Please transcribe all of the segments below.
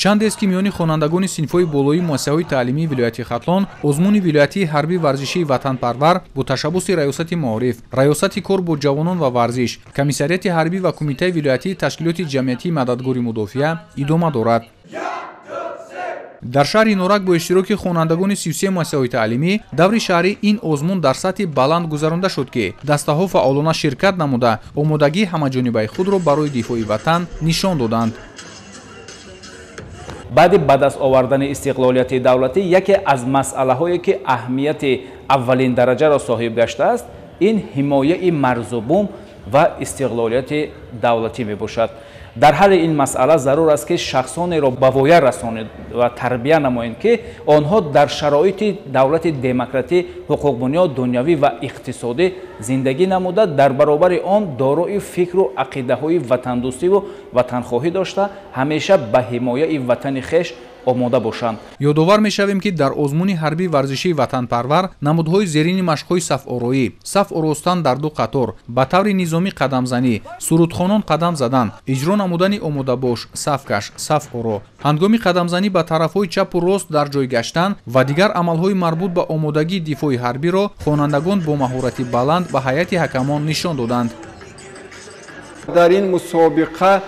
Чандест, ки миёни хонандагони синфҳои болоии муассисаҳои таълимии вилояти Хатлон озмуни вилоятии ҳарбӣ варзишии «Ватанпарвар» бо ташаббуси Раёсати маориф, Раёсати кор бо ҷавонон ва варзиш, Комиссариати ҳарбӣ ва Кумитаи вилоятии ташкилоти ҷамъиятии «Мададгори мудофиа» идома дорад. Дар шаҳри Норак бо иштироки хонандагони 33 муассисаҳои таълимӣ даври шаҳрии ин озмун дар сатҳи баланд гузаронда шуд, ки дастаҳо фаъолона ширкат намуда, омодагии ҳамаҷонибаи худро барои дифои ватан нишон доданд. Баъди ба даст овардани истиқлолияти давлатӣ яке аз масъалаҳое, ки аҳамияти аввалин дараҷаро соҳиб гаштааст, ин ҳимояи марзубум ва истиқлолияти давлатӣ мебошад. Дар ҳалли ин масъала зарур аст, ки шахсонеро ба воя расонед ва тарбия намоед, ки онҳо дар шароити давлати демократӣ, ҳуқуқбунёд, дунявӣ ва иқтисодӣ зиндагӣ намуда, дар баробари он дорои фикру ақидаҳои ватандӯстиву ватанхоҳӣ дошта, ҳамеша ба ҳимояи ватани хеш омода бошанд. Ёдовар мешавем, ки дар озмуни ҳарбии варзишии «Ватанпарвар» намудҳои зерини машқҳои сафороӣ, саф оростан дар ду қатор, ба таври низомӣ қадамзанӣ, сурудхонон қадам задан, иҷро намудани омодабош, сафкаш, саф оро, ҳангоми қадамзанӣ ба тарафҳои чапу рост дар ҷой гаштан ва дигар амалҳои марбут ба омодагии дифои ҳарбиро хонандагон бо маҳорати баланд ба ҳайати ҳакамон нишон доданд. Дар ин мусобиқа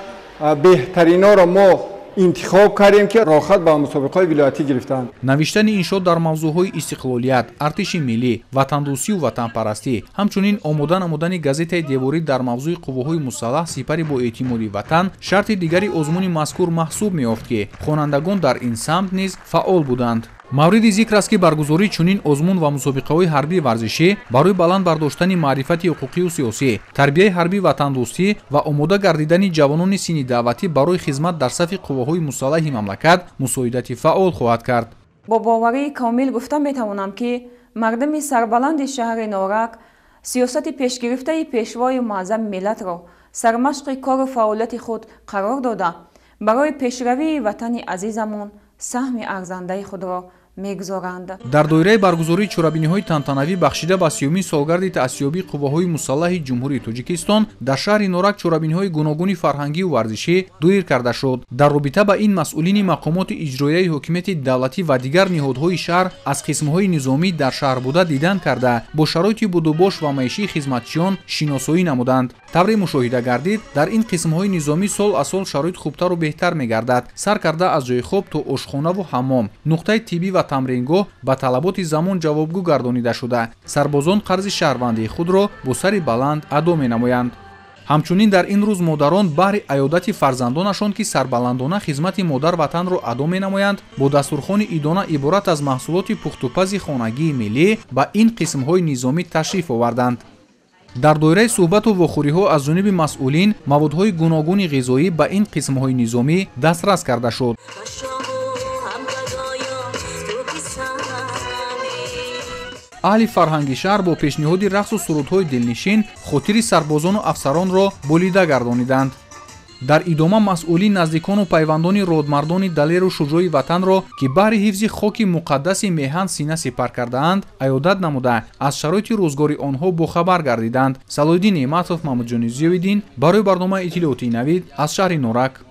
беҳтариноро мо интихоб кардем, ки роҳхат ба мусобиқаҳои вилоятӣ гирифтанд. Навиштани иншо дар мавзӯъҳои истиқлолият, артиши миллӣ, ватандӯстию ватанпарастӣ, ҳамчунин омода намудани газетаи деворӣ дар мавзӯи «Қувваҳои мусаллаҳ — сипари боэътимоди ватан» шарти дигари озмуни мазкур маҳсуб меёфт, ки хонандагон дар ин самт низ фаъол буданд. Мавриди зикр аст, ки баргузории чунин озмун ва мусобиқаҳои ҳарбии варзишӣ барои баланд бардоштани маърифати ҳуқуқию сиёсӣ, тарбияи ҳарбии ватандӯстӣ ва омода гардидани ҷавонони синни даъватӣ барои хизмат дар сафи қувваҳои мусаллаҳи мамлакат мусоидати фаъол хоҳад кард. Бо боварии комил гуфта метавонам, ки мардуми сарбаланди шаҳри Норак сиёсати пешгирифтаи Пешвои муаззами миллатро сармашқи кору фаъолияти худ қарор дода, барои пешравии ватани азизамон саҳми арзандаи худро мегузоранд. Дар доираи баргузории чорабиниҳои тантанавӣ, бахшида ба 30-умин солгарди таъсисёбии Қувваҳои мусаллаҳи Ҷумҳурии Тоҷикистон, дар шаҳри Норак чорабиниҳои гуногуни фарҳангию варзишӣ доир карда шуд. Дар робита ба ин масъулини мақомоти иҷроияи ҳокимияти давлатӣ ва дигар ниҳодҳои шаҳр аз қисмҳои низомӣ дар шаҳр буда, дидан карда, бо шароити будубош ва маишии хизматчиён шиносоӣ намуданд. Тавре мушоҳида гардид, дар ин қисмҳои низомӣ сол аз сол шароит хубтару беҳтар мегардад. Сар карда аз ҷои хоб то ошхонаву ҳаммом, нуқтаи тиббӣ ва тамрингоҳ ба талаботи замон ҷавобгӯ гардонида шуда, сарбозон қарзи шаҳрвандии худро бо сари баланд адо менамоянд. Ҳамчунин дар ин рӯз модарон баҳри аёдати фарзандонашон, ки сарбаландона хизмати модар ватанро адо менамоянд, бо дастурхони идона, иборат аз маҳсулоти пухтупази хонагии миллӣ, ба ин қисмҳои низомӣ ташриф оварданд. Дар доираи суҳбату вохӯриҳо аз ҷониби масъулин маводҳои гуногуни ғизоӣ ба ин қисмҳои низомӣ дастрас карда шуд. Аҳли фарҳанги шаҳр бо пешниҳоди рақсу сурудҳои дилнишин хотири сарбозону афсаронро болида гардониданд. Дар идома масъулин наздикону пайвандони родмардони далеру шуҷои ватанро, ки баҳри ҳифзи хоки муқаддаси меҳан сина сипар кардаанд, аёдат намуда, аз шароити рӯзгори онҳо бохабар гардиданд. Салоҳиддин Неъматов, Маҳмудҷони Зиёиддин барои барномаи иттилоотии «Навид» аз шаҳри Норак.